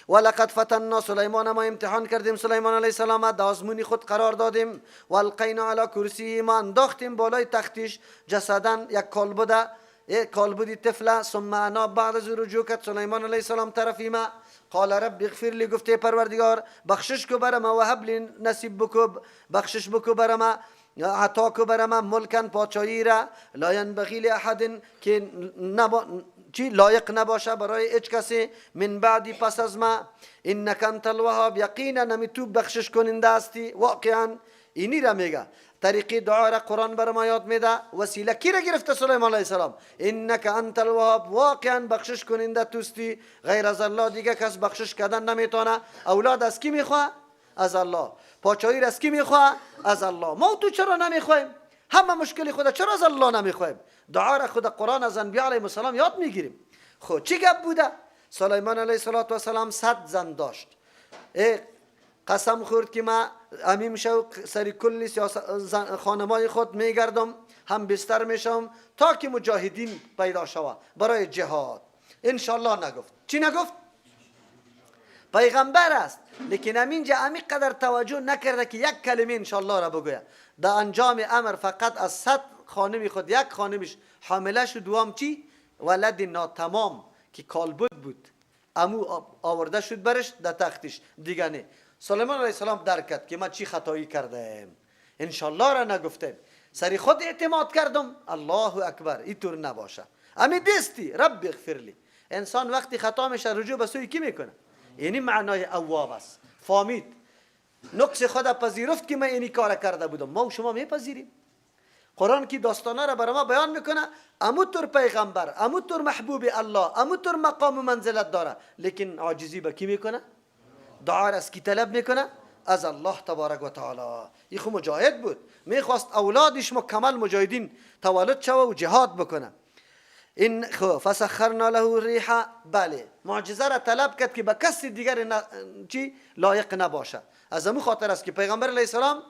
ولقد فتنا سلیمان، ما امتحان کردیم سلیمان علیه السلام، در آزمونی خود قرار دادیم. و القینا علی کرسی، ما انداختیم بالای تختش جسدا یک کالبد، یک کالبدی طفله. ثم اناب، بعد از رجوع کرد سلیمان علیه السلام طرفی ما. قال رب اغفر لی، گفته پروردگار بخشش کو بر ما، و هب لی نصیب بکو، بخشش بکو بر ما، عطا کو بر ما ملکا پادشاهی را لا ینبغی لاحد که چی لایق نباشه برای هیچ کسی من بعدی پس از ما. انک انت الوهاب، یقینا نمی تو بخشش کننده هستی. واقعا اینی را میگه طریقی دعا را قرآن بر ما یاد میده. وسیله کی را گرفته سلیمان علیه السلام؟ انک انت الوهاب، واقعا بخشش کننده توستی، غیر از الله دیگه کس بخشش کردن نمیتونه. اولاد از کی میخواه؟ از الله. پاچایی را از کی میخواه؟ از الله. ما تو چرا نمیخوایم؟ همه مشکل خود چرا از الله نمیخوایم؟ دعا را خود قرآن از انبیاء علیهم السلام یاد میگیریم. خب چی گپ بوده؟ سلیمان علیه السلام 100 زن داشت. قسم خورد که ما امیم شو سری کل خانمای خود میگردم، هم بستر میشم تا که مجاهدین پیدا شوه برای جهاد. انشالله نگفت. چی نگفت؟ پیغمبر است، لیکن همینجا امی قدر توجه نکرده که یک کلمه انشالله را بگوید. در انجام امر فقط از 100 خانمی خود یک خانمش حامله شد، دوام چی؟ ولد ناتمام که کالبد بود، امو آورده شد برش در تختش دیگه نه. سلیمان علیه السلام درک کرد که من چی خطایی کردم، انشالله را نگفتم، سری خود اعتماد کردم. الله اکبر، اینطور نباشه. امی دستی رب اغفر لی. انسان وقتی خطا میشه رجوع به سوی کی میکنه؟ یعنی معنای اواب است. فامید نقص خود پذیرفت که من اینی کار کرده بودم. ما و شما میپذیریم. قرآن کی داستانه را برای ما بیان میکنه، امو طور پیغمبر، امو طور محبوب الله، امو طور مقام و منزلت داره، لیکن عاجزی به کی میکنه؟ دعا را از کی طلب میکنه؟ از الله تبارک و تعالی. این خو مجاهد بود، میخواست اولادش مکمل مجاهدین تولد شوه و جهاد بکنه. این خو فسخرنا له الریح، بله معجزه را طلب کرد که به کسی دیگر چی لایق نباشه. از امو خاطر است که پیغمبر علیه السلام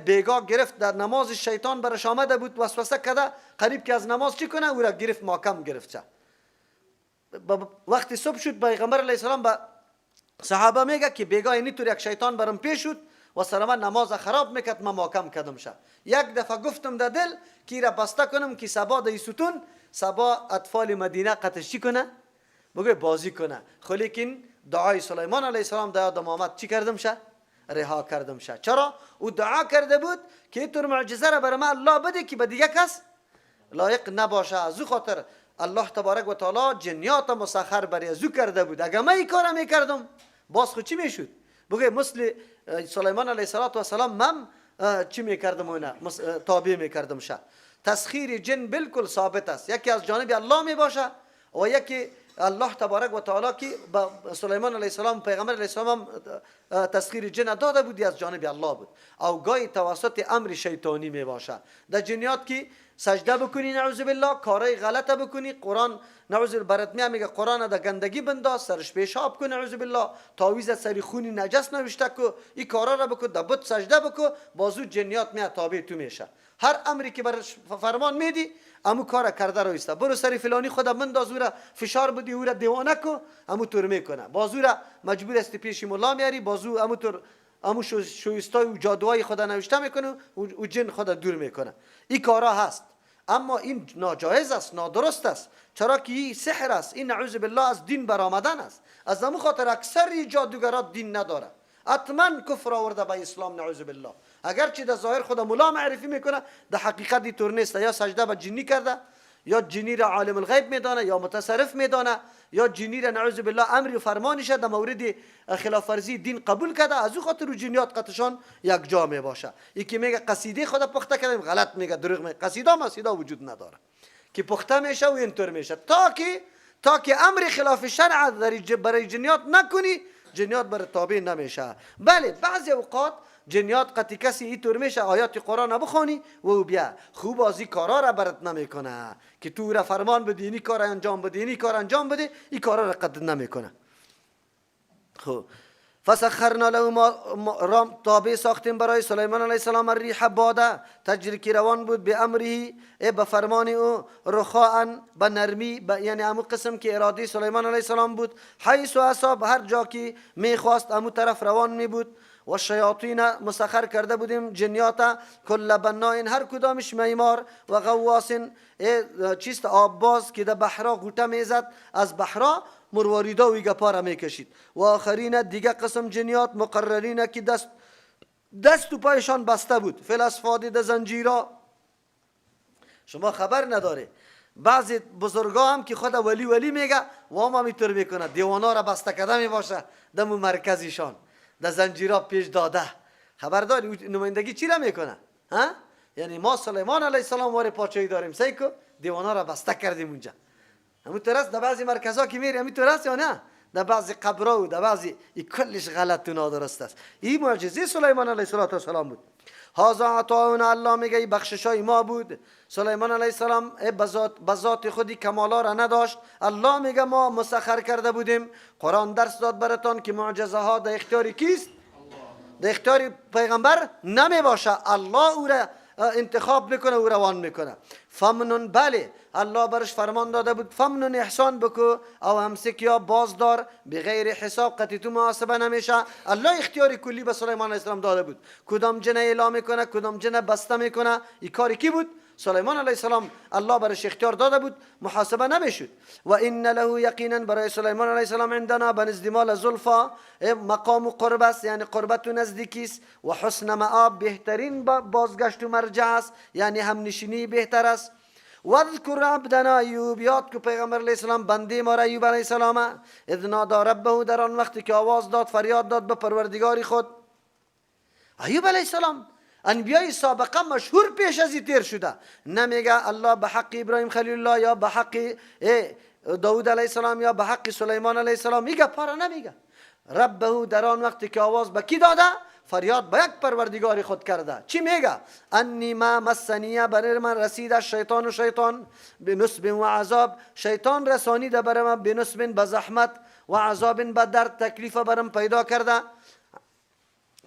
بیگاه گرفت در نماز شیطان برش آمده بود، وسوسه کرده قریب که از نماز چی کنه، او را گرفت ماکم گرفت. وقتی صبح شد پیغمبر علیه السلام به صحابه میگه که بیگاه اینطور یک شیطان برم پیش شد و سر من نماز خراب میکرد، من ماکم کردم شه. یک دفعه گفتم در دل که را بسته کنم که صبا در ستون صبا اطفال مدینه قطش چی کنه؟ بگه بازی کنه. خو لیکن دعای سلیمان علیه السلام در یادم آمد، چی کردم شه؟ رها کردم شه. چرا؟ او دعا کرده بود که اینطور معجزه را برای من الله بده که به دیگه کس لایق نباشه. از او خاطر الله تبارک و تعالی جنیات مسخر برای از او کرده بود. اگه من این کار میکردم باز خود چی میشد؟ بگه مثل سلیمان علیه السلام من چی میکردم؟ اونه تابع میکردم شه. تسخیر جن بالکل ثابت است، یکی از جانب الله میباشه و یکی الله تبارک و تعالی که به سلیمان علیه السلام پیغمبر علیه السلام تسخیر جن داده بودی از جانب الله بود. او گاهی توسط امر شیطانی میباشه. در جنیات که سجده بکنی نعوذ بالله، کارای غلط بکنی، قرآن نعوذ برات میگه قرآن در گندگی بنداز، سرش پیشاب کن نعوذ بالله، تعویذ سری خونی نجس نوشته کو، این کارا را بکن، در بت سجده بکن، بازو جنیات می تابع تو میشه. هر امری که برش فرمان میدی امو کار کرده رو ایسته. برو سری فلانی خدا بنداز، او را فشار بدی، او را دیوانه کو، امو طور میکنه. بازو را مجبور است پیش ملا میاری، بازو امو طور امو شویستای و جادوهای خدا نوشته میکنه و جن خدا دور میکنه. این کارا هست، اما این ناجایز است، نادرست است. چرا که این سحر است، این نعوذ بالله از دین برآمدن است. از همون خاطر اکثر جادوگرا دین نداره، حتما کفر آورده به اسلام نعوذ بالله. اگرچه در ظاهر خدا ملا معرفی میکنه، در حقیقت اینطور نیست. یا سجده به جنی کرده، یا جنی را عالم الغیب میدانه، یا متصرف میدانه، یا جنی را نعوذ بالله امر و فرمانش در مورد خلاف ورزی دین قبول کرده. از او خاطر جنیات قطشان یک جا می باشه. یکی میگه قصیده خدا پخته کردیم، غلط میگه، دروغ میگه. قصیده مسیده وجود نداره که پخته میشه و اینطور میشه. تا که امر خلاف شرع برای جنیات نکنی، جنیات بر تابع نمیشه. بله بعضی اوقات جنیات قطعی کسی اینطور میشه، آیات قرآن بخوانی و او بیا خوب از این کارا را برات نمیکنه که تو را فرمان بدی اینی کار انجام بدی، اینی کار انجام بده، این کارا را قد نمیکنه. خب فسخرنا له ما تابع ساختیم برای سلیمان علیه السلام الریح باده تجری که روان بود به امره، به فرمان او، رخاء به نرمی، یعنی امو قسم که اراده سلیمان علیه السلام بود. حیث اصاب، هر جا که میخواست امو طرف روان می بود. و شیاطین مسخر کرده بودیم جنیات، کل بناء هر کدامش معمار، و غواص چیست آبباز که در بحرا غوطه میزد، از بحرا مرواریدا و گپا را میکشید. و آخرین دیگه قسم جنیات مقررین که دست و پایشان بسته بود، فی الاصفاد ده زنجیرا. شما خبر نداره بعضی بزرگا هم که خود ولی ولی میگه و هم همیطور میکنه، دیوانا را بسته کرده میباشه دمو مرکزشان در زنجیرا پیش داده. خبرداری نمایندگی چی را میکنه؟ ها؟ یعنی ما سلیمان علیه السلام وار پاچایی داریم، سعی کو دیوانا را بسته کردیم اونجا. همون است در بعضی مرکزها که میری همین است یا نه؟ در بعضی قبرها و در بعضی این کلش غلط و نادرست است. این معجزه سلیمان علیه السلام بود. هذا عطاؤنا، الله میگه این بخششای ما بود. سلیمان علیه السلام به ذات خودی کمالا را نداشت، الله میگه ما مسخر کرده بودیم. قرآن درس داد براتان که معجزه ها در اختیار کیست؟ در اختیار پیغمبر نمی باشه، الله او را انتخاب میکنه و روان میکنه. فامنن، بله الله برش فرمان داده بود فامنن احسان بکو او امسک یا بازدار، بغیر حساب، قتی تو محاسبه نمیشه. الله اختیار کلی به سلیمان علیه السلام داده بود، کدام جن اعلام میکنه، کدام جن بسته میکنه. این کاری کی بود؟ سلیمان علیه السلام. الله برش اختیار داده بود، محاسبه نمیشد. و ان له، یقینا برای سلیمان علیه السلام، عندنا بنزد ما، لزلفی مقام و قرب است، یعنی قربت و نزدیکی است، و حسن مآب بهترین بازگشت و مرجع است، یعنی همنشینی بهتر است. واذکر عبدنا ایوب، یاد کو پیغمبر علیه السلام بنده ما را ایوب علیه السلام، اذ نادی ربه، در آن وقتی که آواز داد، فریاد داد به پروردگار خود. ایوب علیه السلام، انبیای سابقه مشهور پیش از تیر شده، نمیگه الله به حق ابراهیم خلیل الله یا به حق داود علیه السلام یا به حق سلیمان علیه السلام، میگه پارا نمیگه. ربه، در آن وقتی که آواز به کی داده، فریاد به یک پروردگار خود کرده. چی میگه؟ انی ما مسنی، برای من رسید الشیطان شیطان، بنصب و عذاب، شیطان رسانیده برای من، بنصب به زحمت، و عذاب به درد، تکلیف برم پیدا کرده.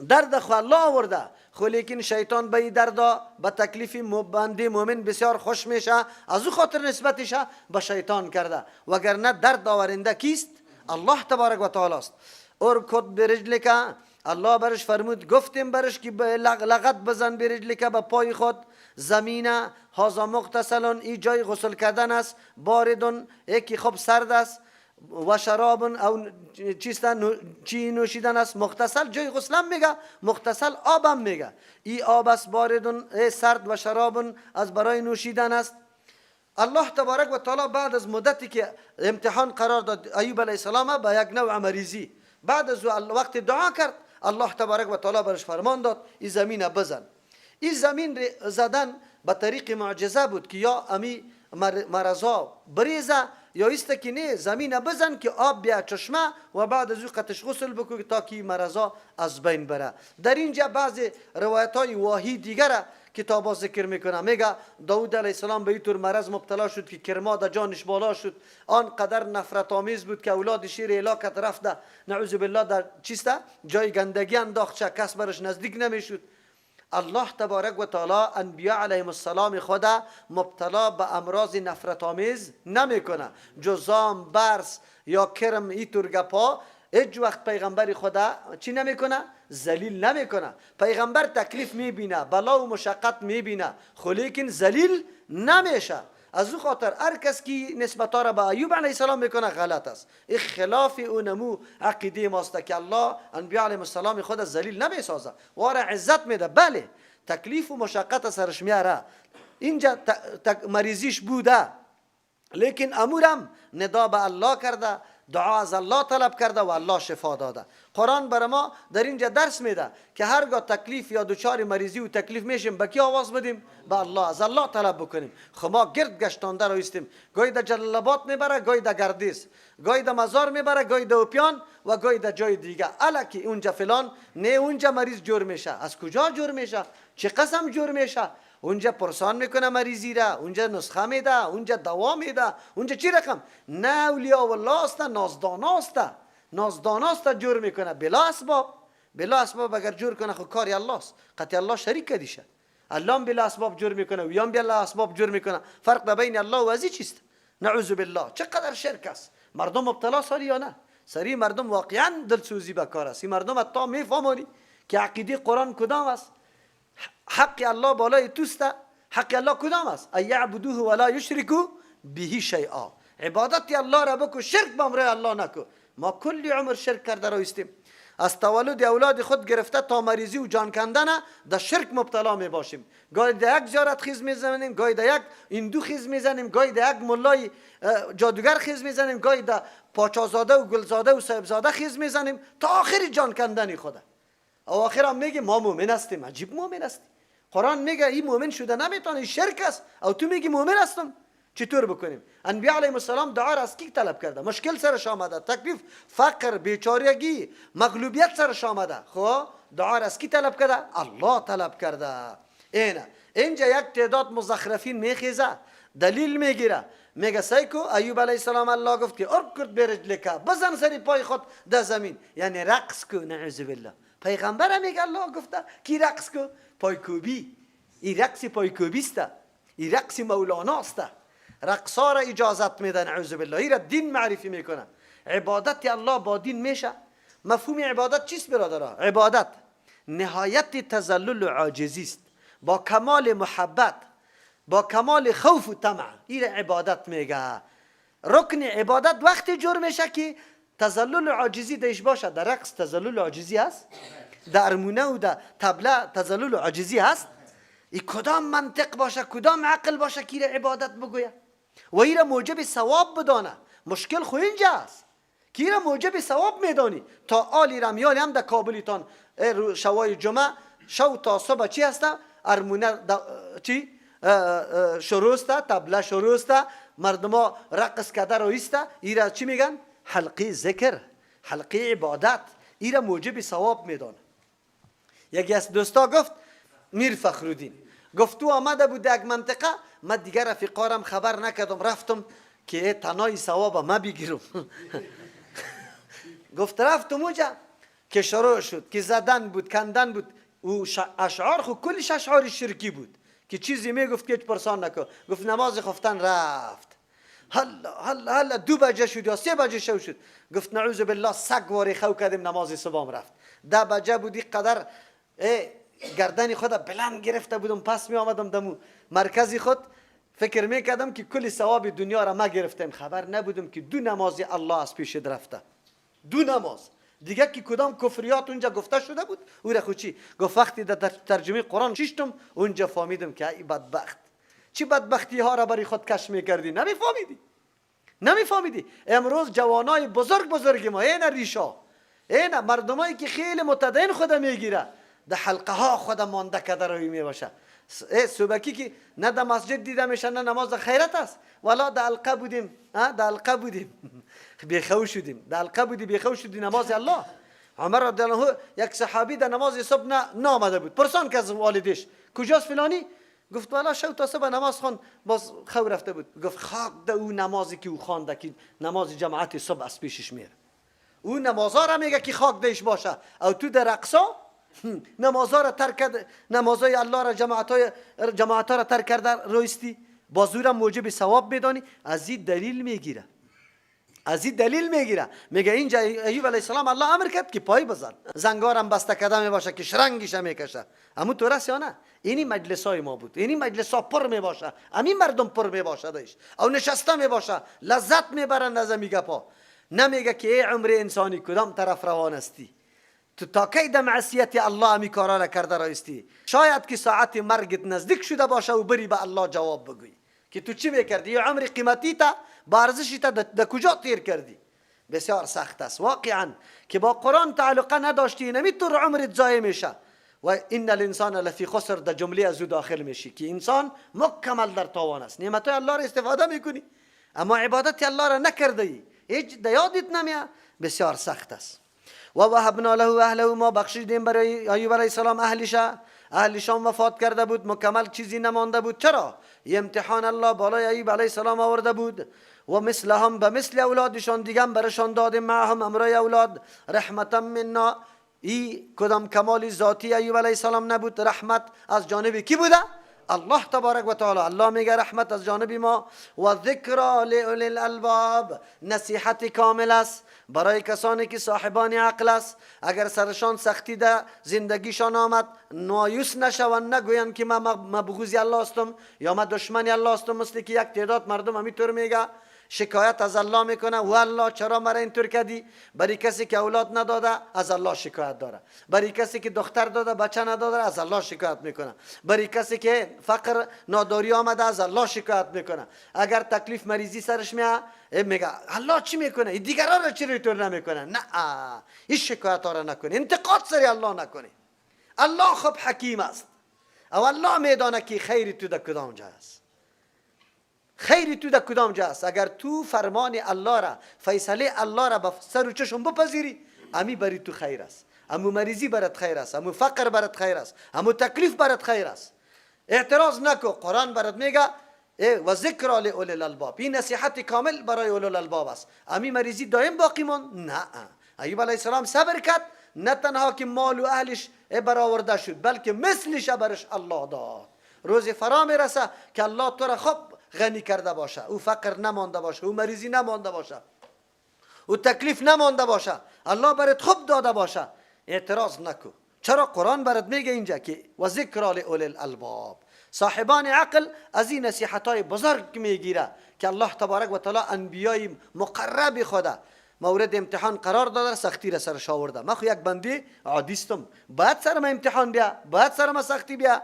درد خو الله آورده، خو لیکن شیطان به این دردا به تکلیف بنده مؤمن بسیار خوش میشه، از او خاطر نسبتش به شیطان کرده، وگرنه درد آورنده کیست؟ الله تبارک و تعالی است. ارکض برجلک، الله برش فرمود، گفتیم برش که لغت بزن، برجلک به پای خود، زمینه. هذا مغتسل، ای جای غسل کردن است، بارد یکی خوب سرد است، و شراب او چیست چی نوشیدن است. مغتسل جای غسلم میگه، مغتسل آبم میگه. ای آب است بارد سرد، و شراب از برای نوشیدن است. الله تبارک و تعالی بعد از مدتی که امتحان قرار داد ایوب علیه السلام به یک نوع مریضی، بعد از وقت دعا کرد، الله تبارک و تعالی برش فرمان داد این زمین بزن. این زمین زدن به طریق معجزه بود که یا امی مرضا بریزه یا است که نه، زمین بزن که آب بیا چشمه و بعد از او قتش غسل بکو تا که مرضا از بین بره. در اینجا بعضی روایت های واهی دیگر کتابا ذکر میکنه، میگه داود علیه السلام به اینطور مرض مبتلا شد که کرما در جانش بالا شد، آن قدر نفرت آمیز بود که اولاد شیر هلاکت رفته، نعوذ بالله، در چیسته جای گندگی انداخت، کس برش نزدیک نمیشد. الله تبارک و تعالی انبیاء علیهم السلام خدا مبتلا به امراض نفرت آمیز نمیکنه. جذام، برص یا کرم، ایتور گپا هیچ وقت پیغمبر خدا چی نمیکنه؟ ذلیل نمیکنه. پیغمبر تکلیف میبینه، بلا و مشقت میبینه، خو لیکن ذلیل نمیشه. از او خاطر هر کس که نسبت را به ایوب علیه السلام میکنه غلط است. این خلاف اونمو عقیده ماست که الله انبیاء علیهم السلام خود ذلیل نمیسازه، واره عزت میده. بله، تکلیف و مشقت سرش میاره، اینجا مریضیش بوده، لیکن امورم ندا به الله کرده، دعا از الله طلب کرده و الله شفا داده. قرآن بر ما در اینجا درس میده که هرگاه تکلیف یا دچار مریضی و تکلیف میشیم، به کی آواز بدیم؟ به الله، از الله طلب بکنیم. خب ما گرد گشتانده رو استیم، گاهی در جلال آباد میبره، گاهی در گردیز، گاهی در مزار میبره، گاهی در اوپیان و گاهی در جای دیگه. الکی اونجا فلان نه، اونجا مریض جور میشه. از کجا جور میشه؟ چه قسم جور میشه؟ اونجا پرسان میکنه مریضی را، اونجا نسخه میده، اونجا دوا میده، اونجا چی رقم؟ نه اولیا الله است، نازدانا است. نازداناست جور میکنه بلا اسباب. بلا اسباب اگر جور کنه خو کاری الله است، قطعی الله شریک کدیشه. الله بلا اسباب جور میکنه و یام بلا اسباب جور میکنه. فرق بین الله و ازی چیست؟ نعوذ بالله. چقدر شرک است. مردم مبتلا سری یا نه؟ سری مردم واقعا دلسوزی به کار است. این مردم حتی میفهمانی که عقیده قرآن کدام است؟ حق الله بالای توست. حق الله کدام است؟ ای یعبدوه ولا یشرکو به شیئا. عبادت الله را بکو، شرک به امر الله نکو. ما کلی عمر شرک کرده رایستیم. از تولد اولاد خود گرفته تا مریضی و جان کندن در شرک مبتلا می باشیم. گاهی در یک زیارت خیز میزنیم، گاهی در یک هندو خیز میزنیم، گاهی در یک ملای جادوگر خیز میزنیم، گاهی در پاچازاده و گلزاده و صاحبزاده خیز میزنیم تا آخر جان کندن خود. و آخر هم میگه ما مؤمن هستیم. عجیب مؤمن هستی. قرآن میگه این مؤمن شده نمیتونه، این شرک است. او تو میگی مؤمن هستم. چطور بکنیم؟ انبیاء علیهم السلام دعا را از کی طلب کرده؟ مشکل سرش آمده، تکلیف، فقر، بیچارگی، مغلوبیت سرش آمده. خب دعا را از کی طلب کرده؟ الله طلب کرده. اینه اینجا یک تعداد مزخرفین میخیزه، دلیل میگیره، میگه سیکو ایوب علیه السلام الله گفت که ارکض برجلک، بزن سری پای خود در زمین، یعنی رقص کو. نعوذ بالله. پیغمبر میگه الله گفته کی رقص کو؟ پایکوبی. این رقص پایکوبی است، این رقص مولانا است. رقصا را اجازت میدن. نعوذ بالله. این را دین معرفی میکنه. عبادت الله با دین میشه. مفهوم عبادت چیست برادرها؟ عبادت نهایت تذلل و عاجزی است، با کمال محبت، با کمال خوف و طمع. این عبادت میگه. رکن عبادت وقتی جور میشه که تذلل و عاجزی دیش باشه. در رقص تذلل و عاجزی هست؟ در ارمونه و در طبله تذلل و عاجزی هست؟ ای کدام منطق باشه، کدام عقل باشه که عبادت بگویه و این را موجب ثواب بدانه؟ مشکل خو اینجا است که این را موجب ثواب میدانی. تا آلی رمیال هم در کابلیتان شوای جمعه شو تا صبح چی هسته؟ ارمونه چی؟ شروسته، طبله شروسته، مردما رقص کرده رویسته. این را چی میگن؟ حلقه ذکر، حلقه عبادت. این را موجب ثواب میدانه. یکی از دوستا گفت، میر فخرالدین گفت تو آمده بود یک منطقه، من دیگر رفیقارم خبر نکردم، رفتم که تنای ثواب ما بگیرم. گفت رفتم اونجا که شروع شد که زدن بود، کندن بود. او اشعار خو کلش اشعار شرکی بود که چیزی میگفت که هیچ پرسان نکن. گفت نماز خفتن رفت، هلا هلا هلا 2 بجه شد یا 3 بجه شد. گفت نعوذ بالله سگ واری خو کردیم، نماز صبح رفت. 10 بجه بودی قدر گردن خود بلند گرفته بودم، پس می آمدم دمو مرکزی خود، فکر میکردم که کل ثواب دنیا را ما گرفتم. خبر نبودم که 2 نماز الله از پیش رفته، 2 نماز دیگه که کدام کفریات اونجا گفته شده بود. او را خو چی گفت؟ وقتی در ترجمه قرآن شیشتم اونجا فهمیدم که ای بدبخت چی بدبختی ها را برای خود کش میکردی، نمیفهمیدی، نمیفهمیدی. امروز جوانای بزرگ بزرگ ما، این ریشا، این مردمایی که خیلی متدین خود میگیره، در حلقه ها خود مانده کده روی می باشه. صبحکی که نه در مسجد دیده میشه نه نماز خیرت است. والا در حلقه بودیم، در حلقه بودیم بیخو شدیم، در حلقه بودی بیخو شدی نماز الله. عمر رضی الله عنه یک صحابی در نماز صبح نامده بود. پرسان که از والدش کجاست فلانی؟ گفت والا شو تا صبح نماز خوند باز خو رفته بود. گفت خاک ده او نمازی که او خوانده که نماز جماعت صبح از پیشش میره. او نمازا را میگه که خاک دهش باشه. او تو در رقصا نمازا را ترک کرد، نمازای الله را، جماعت را ترک کرده رویستی، باز او را موجب ثواب میدانی. از این دلیل میگیره، از این دلیل میگیره. میگه اینجا ایوب علیه السلام الله امر کرد که پای بزن، زنگارم بسته کده میباشه که شرنگش میکشه. امو تو رس یا نه؟ اینی مجلس های ما بود، اینی مجلس ها پر میباشه، همین مردم پر میباشه دیش او نشسته میباشه، لذت میبرن از می گپا. نمیگه که ای عمر انسانی کدام طرف روان هستی، تو تا کی در معصیت الله امی کارا را کرده رایستی؟ شاید که ساعت مرگت نزدیک شده باشه و بری به الله جواب بگویی که تو چی میکردی؟ یه عمر قیمتی تا با ارزشی تا در کجا تیر کردی؟ بسیار سخت است واقعا که با قرآن تعلقه نداشتی، نمیتور عمرت ضایع میشه. و ان الانسان لفی خسر در جمله از او داخل میشی که انسان مکمل در تاوان است. نعمت الله را استفاده میکنی اما عبادت الله را نکرده ای، هیچ در یادت نمیاد. بسیار سخت است. و وهبنا له اهله، ما بخشیدیم برای ایوب علیه السلام اهلش. اهلشان وفات کرده بود، مکمل چیزی نمانده بود. چرا؟ امتحان الله بالای ایوب علیه السلام آورده بود. و مثلهم به مثل اولادشان دیگه برشان دادیم، معهم امرای اولاد، رحمتا منا. ای کدام کمال ذاتی ایوب علیه السلام نبود، رحمت از جانب کی بوده؟ الله تبارک و تعالی. الله میگه رحمت از جانب ما. و ذکر لأولی الالباب، نصیحت کامل است برای کسانی که صاحبان عقل است. اگر سرشان سختی در زندگیشان آمد نایوس نشوند، نگویند که من مبغوض الله هستم یا من دشمن الله هستم، مثل که یک تعداد مردم همینطور میگه، شکایت از الله میکنه، والله چرا مرا اینطور کردی؟ برای کسی که اولاد نداده از الله شکایت داره، برای کسی که دختر داده بچه نداده از الله شکایت میکنه، برای کسی که فقر ناداری آمده از الله شکایت میکنه، اگر تکلیف مریضی سرش میاد میگه الله چی میکنه، دیگران را چرا اینطور نمیکنه؟ نه، این شکایت ها را نکنه، انتقاد سر الله نکنه. الله خب حکیم است او الله میدانه که خیر تو در کدام جا است، خیر تو در کدام جا است. اگر تو فرمان الله را، فیصله الله را به سر و چشم بپذیری، امی بری تو خیر است، امو مریضی برات خیر است، امو فقر برات خیر است، امو تکلیف برات خیر است. اعتراض نکو. قرآن برات میگه و ذکر لأولی الالباب، این نصیحت کامل برای اولی الالباب است. امی مریضی دائم باقی ماند؟ نه، ایوب علیه السلام صبر کرد، نه تنها که مال و اهلش برآورده شد، بلکه مثلش برش الله داد. روز فرا میرسه که الله تو را خوب غنی کرده باشه، او فقر نمانده باشه، او مریضی نمانده باشه، او تکلیف نمانده باشه، الله برات خوب داده باشه. اعتراض نکو. چرا قرآن برات میگه اینجا که و ذکر لأولی الالباب، صاحبان عقل از این نصیحت های بزرگ میگیره که الله تبارک و تعالی انبیای مقرب خدا مورد امتحان قرار داده، سختی را سرش آورده. من خو یک بنده عادیستم، باید سر ما امتحان بیا، باید سر ما سختی بیا.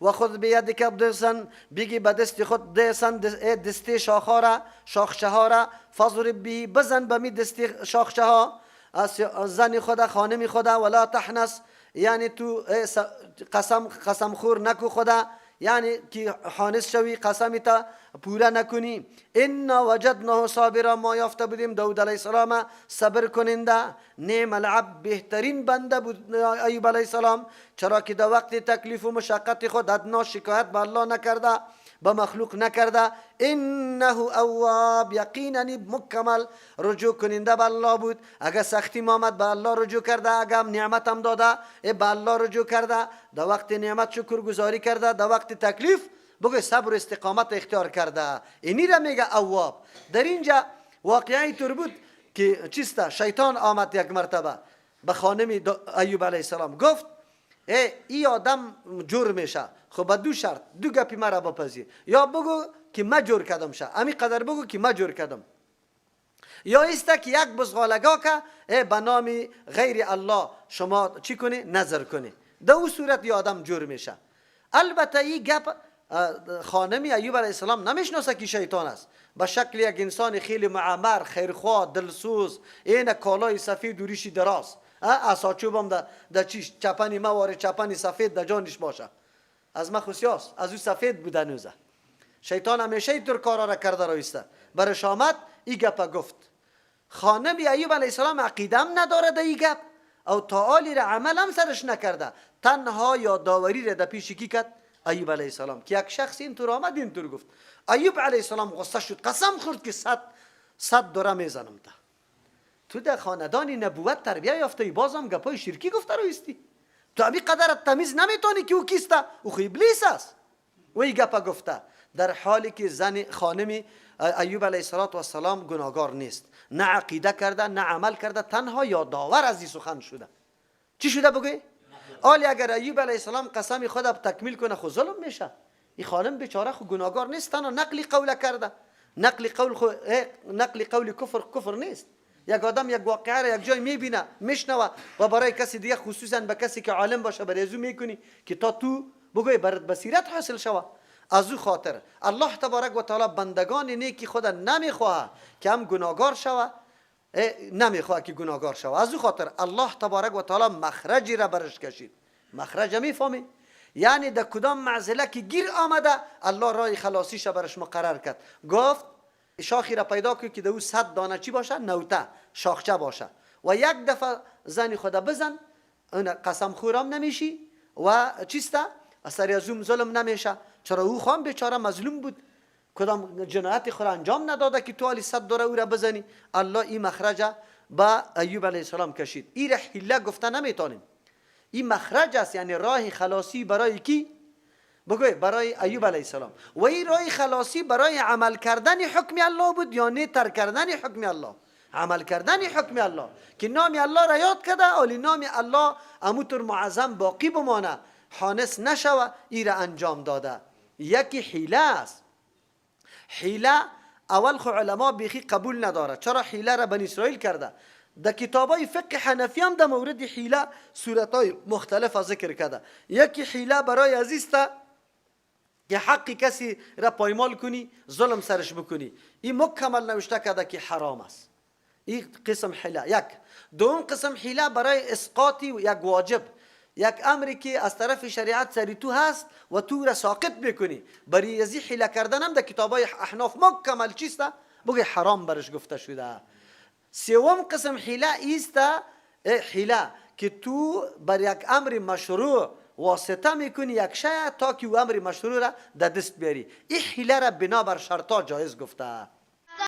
و خود بیدک ضغثا، بگی به دست خود ضغثا، دسته شاخها را، شاخچه ها را، فاضرب به، بزن به می دسته شاخچه ها، زن خدا، خانم خدا. ولا تحنث، یعنی تو قسم خور نکو خدا، یعنی که حانث شوی، قسمی تا پورا نکنی. انا وجدناه صابرا، ما یافته بودیم داود علیه السلام صبر کننده. نعم العبد، بهترین بنده بود ایوب علیه السلام، چرا که در وقت تکلیف و مشقت خود ادنا شکایت به الله نکرده، به مخلوق نکرده. انه اواب، یقینا مکمل رجوع کننده به الله بود. اگر سختی آمد به الله رجوع کرده، اگر نعمت هم داده به الله رجوع کرده، در وقت نعمت شکر گذاری کرده، در وقت تکلیف بگه صبر و استقامت اختیار کرده. اینی را میگه اواب. در اینجا واقعی طور بود که چیسته، شیطان آمد یک مرتبه به خانم ایوب علیه السلام گفت ای آدم جور میشه، خب با دو شرط، دو گپی مرا بپذیر، یا بگو که ما جور کردم شه، امی قدر بگو که ما جور کردم، یا ایسته که یک بزغالگا که به نام غیر الله شما چی کنی؟ نظر کنی. در او صورت یه آدم جور میشه. البته این گپ خانمی ایوب علیه السلام نمیشناسه که شیطان است، به شکل یک انسان خیلی معمر، خیرخواه، دلسوز، این کالای سفید و ریشی دراز، عصا چوبم در چیش چپنی مواره چپنی سفید در جانش باشه، از ما خسیاست، از او سفید بوده نوزه. شیطان همیشه اینطور کارا را کرده رایسته. برش آمد ای گپ گفت. خانم ایوب علیه السلام عقیده هم نداره در ای گپ، او تعالی را عمل هم سرش نکرده، تنها یادآوری را در پیش کی کرد؟ ایوب علیه السلام، که یک شخص اینطور آمد اینطور گفت. ایوب علیه السلام غصه شد، قسم خورد که 100 دوره میزنم تا تو در خاندان نبوت تربیه یافته ای، بازم گپای شرکی گفته رویستی، تو امی قدر تمیز نمیتونی که او کیسته، او خو ابلیس است. و ای گپا گفته در حالی که زن خانم ایوب علیه السلام گناهگار نیست، نه عقیده کرده نه عمل کرده، تنها یادآور از این سخن شده. چی شده بگوی؟ آلی اگر ایوب علیه السلام قسم خود تکمیل کنه خو ظلم میشه. این خانم بیچاره خو گناهگار نیست، تنها نقل قول کرده. نقل قول خو نقل قول کفر کفر نیست. یک آدم یک واقعه را یک جای میبینه میشنوه و برای کسی دیگه، خصوصا به کسی که عالم باشه، برای ازو میکنی که تا تو بگوی برات بصیرت حاصل شوه. از او خاطر الله تبارک و تعالی بندگان نیکی خود نمیخواه که هم گناهگار شوه، نمیخواه که گناهگار شوه. از او خاطر الله تبارک و تعالی مخرجی را برش کشید. مخرج میفهمی؟ یعنی در کدام معضله که گیر آمده الله راه خلاصیش برش مقرر کرد. گفت شاخی را پیدا کن که در او 100 دانه چی باشه؟ نوته شاخچه باشه، و یک دفعه زن خدا بزن، اون قسم خورم نمیشی و چیسته؟ اثر از اون ظلم نمیشه. چرا او خان بیچاره مظلوم بود، کدام جنایت خود انجام نداده که تو علی صد داره او را بزنی. الله این مخرج با ایوب علیه السلام کشید. این را حیله گفته نمیتونیم، این مخرج است، یعنی راه خلاصی برای کی؟ بگوی برای ایوب علیه السلام. و این راه خلاصی برای عمل کردن حکم الله بود، یعنی ترک کردن حکم الله، عمل کردن حکم الله که نام الله را یاد کرده، ولی نام الله اموتر معظم باقی بمانه، حانس نشوه، ای را انجام داده. یکی حیله است. حیله اول خو علما بیخی قبول نداره. چرا حیله را بنی اسرائیل کرده؟ در کتابای فقه حنفی هم در مورد حیله صورتهای مختلف ذکر کرده. یکی حیله برای عزیز که حق کسی را پایمال کنی، ظلم سرش بکنی، این مکمل نوشته کرده که حرام است. این قسم حیله یک. دوم قسم حیله برای اسقاط یک واجب، یک امری که از طرف شریعت سری تو هست و تو را ساقط بکنی، برای ازی حیله کردن هم در کتابای احناف مکمل چیست؟ بگه حرام برش گفته شده. سوم قسم حیله ایست، حیله که تو بر یک امر مشروع واسطه میکنی یک شی تا که او امر مشروع را در دست بیاری. این حیله را بنابر شرطا جایز گفته.